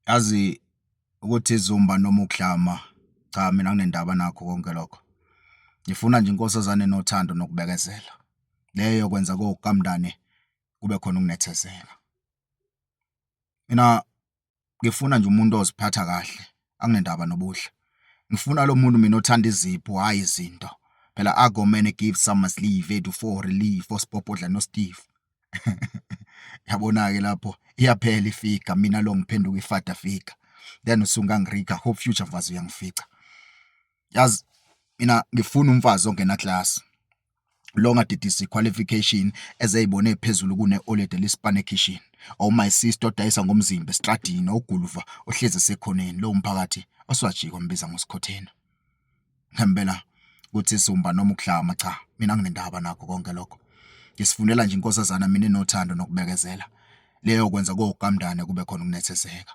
Yazi ukuthi izumba noma ukudlama, cha, mina anginendaba nakho konke lokho. Ngifuna nje inkosazane enothando nokubekezela, leyo kwenza kokamndane kube khona ukunethezeka. Mina ngifuna nje umuntu oziphatha kahle, anginendaba nobuhle. Ngifuna lo muntu mina othanda izipho, hhayi izinto. Phela I go many gifts up my sleeve, eight to four relief, osipopodla no Steve. Yabona ke lapho iyaphela ifiga, mina lo ngiphenduka i-father figure, then usungangirika, hope future mfazi uyangifica. Yazi mina ngifuna umfazi ongena class, lo ngadidisi qualification, ezeyibone phezulu kune oledi elispan kitchen, oh my sister, odayisa ngomzimba estradini, oguluva ohlezi sekhoneni lo mphakathi oswajika ombiza ngosikhotheni. Ngempela kuthi isumba noma ukuhlama, cha, mina anginendaba nakho konke lokho. Ngisifunela nje inkosazana mina enothando nokubekezela, leyo kwenza kokamndane kube khona ukunethezeka.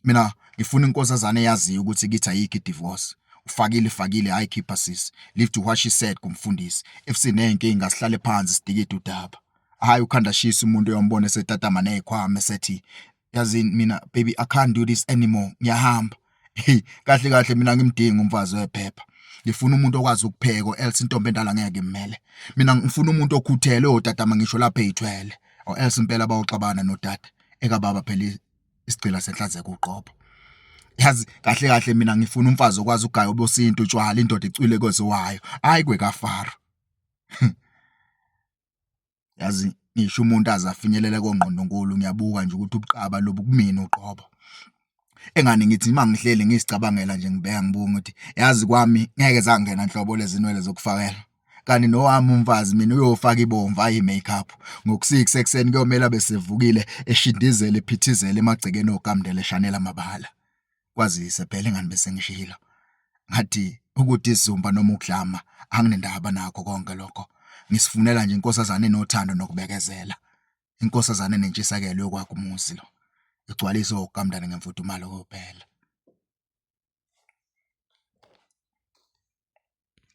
Mina ngifuna inkosazana eyaziyo ukuthi kithi ayikho i-divorce. Ufakile, ifakile, hayi khipha sisi, leave to what she said kumfundisi. If sinenkinga sihlale phansi sidikide udaba, hayi ukhanda shisa umuntu oyombona esetatama nezikhwama esethi, "Yazi mina baby, I can't do this anymore, ngiyahamba." Hey, kahle kahle mina ngimdinga umfazi wephepha. Ngifuna umuntu okwazi ukupheka, else intombi endala ngeke imele. Mina ngifuna umuntu okhuthele, otatama ngisho lapha ezithwele, or else impela bawuxabana nodade ekababa, phela isigcila senhlanzeko uqobo. Yazi kahle kahle mina ngifuna umfazi okwazi ugaya obosintu utshwala, indoda icwile kwezowayo, hayi kwekafaro. Yazi ngisho umuntu aze afinyelele kongqondonkulu, ngiyabuka nje ukuthi ubuqaba lobu kumina uqobo. Engani ngithi mangihleli ngizicabangela nje, ngibheka, ngibuka ukuthi yazi kwami ngeke zangena nhlobo lezi nwele zokufakela. Kanti nowami umfazi mina uyofaka ibomvu, ayi makeup. Ngo6 ekseni kuyomela besevukile, eshindizela, ephithizela emagcekeni okamndele, eshanela amabala. Kwazise phela engani bese ngishilo ngathi ukuthi izumba noma ukudlama, anginendaba nakho konke lokho. Ngisifunela nje inkosazana enothando nokubekezela, inkosazana enentshisekelo yokwakha umuzi lo, igcwalise okamndane ngemfudumalo kuphela.